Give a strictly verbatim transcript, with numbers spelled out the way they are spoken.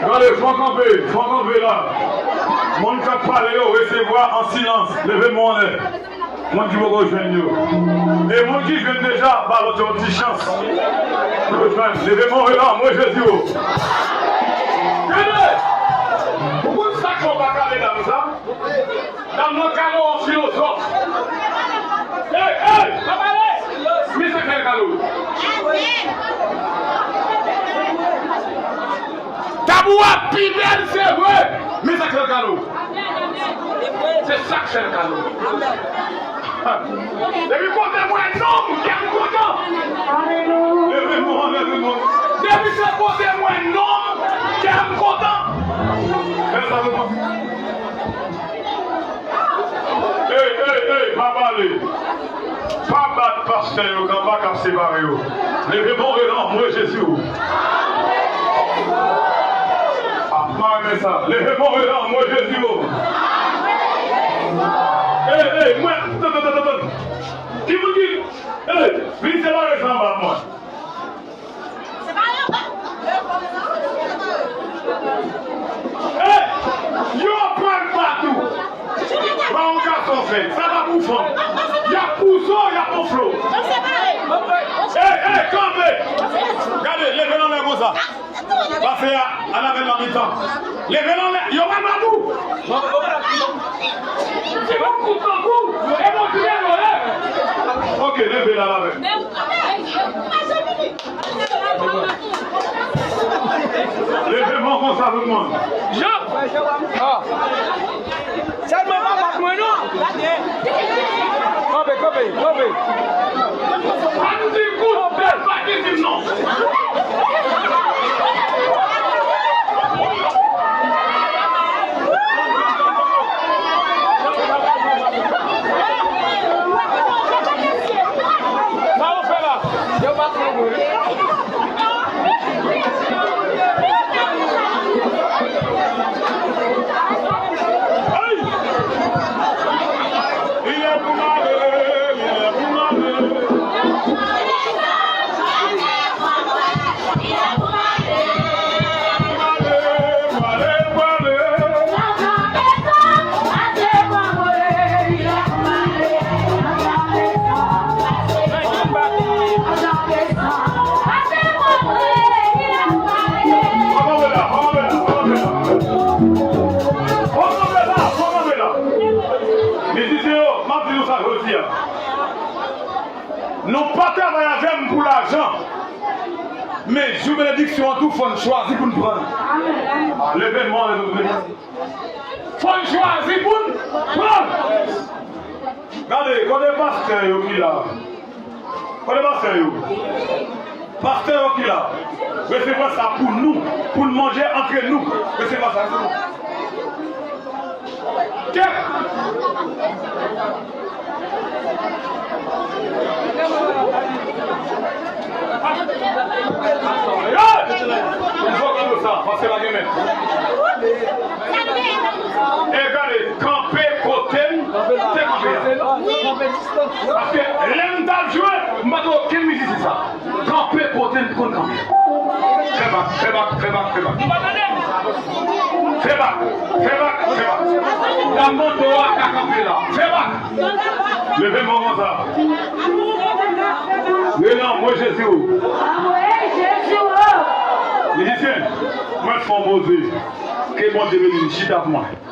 Gade, fò kanpe, fò kanpe la. Moun k ap pale yo, resevwa an silans. Leve men w anlè. Moun ki poko jwenn yo. E moun ki jwenn deja, ba lòt yo yon ti chans. Pou yo jwenn. Leve men w anlè, mwen Jezi o. Gade! Ou konn sa k fè w pa kale dam sa? Dam nan kale w an filozòf. Ey, ey, pa pale! Mesye k fè l kale w. Tabou a pi bèl, se vre, men sa k fè l kale w. Se sa k fè l kale w. Depi kote m wè nonm, kè m kontan. Leve men w, leve men w. Depi se kote m wè nonm, kè m kontan. Fè sa, fè sa. Ey, ey, ey, pa pale. Pa bat pastè yo, kanpa k ap separe yo. Leve men w, rele nan non Jezi o. A, m pa renmen sa. Leve men w, rele nan non Jezi o. Ey, ey, mwen, tann, tann, tann, tann. Ki moun ki, ey, vin separe sa anba mwen. Ey! Yo pral bat ou! Ba yon gason fè l. Sa pa pou fanm. Y ap pouse w, y ap wonfle w. Ey, ey, kanpe! Gade, leve l anlè konsa. Pase a, al avè l nan mitan. Leve l anlè. Yo pral bat ou! Se pa kout tankou, e bon ti leve w, lè. Ok, leve l al avè l. Leve men w konsa, tout moun. Jean! Ah. Sèlman pa bat mwen non. Kanpe, kanpe, kanpe. Pa di kout, pa di non. Sa yo fè la? Yo pa fè mwen. Mizisyen yo, m ap di nou sa jodi a. Nou pa travay avè m pou lajan. Men jou benediksyon an tou, fò n chwazi pou n pran l. A, leve men w, leve men w. Fò n chwazi pou n pran l. Gade, kote pastè yo ki la? Kote pastè yo? Pastè yo ki la? Resevwa sa pou nou, pou n manje antre nou. Resevwa sa. Kèt! Hey! Fòk yo sa, paske pa gen mèt. E gade, kanpe kote n te kanpe a. Paske lè m t ap jwe, m pa t wè okenn mizisyen sa. Kanpe kote n konn kanpe. Fè bak, fè bak, fè bak, fè bak. Fè bak, fè bak, fè bak. Dam nan do a ka kanpe la. Fè bak. Leve men w konsa. Rele anmwe Jezi o. Anmwe Jezi o. Mizisyen, mwen fè w poze. Ke Bondye beni n. Chita pou mwen.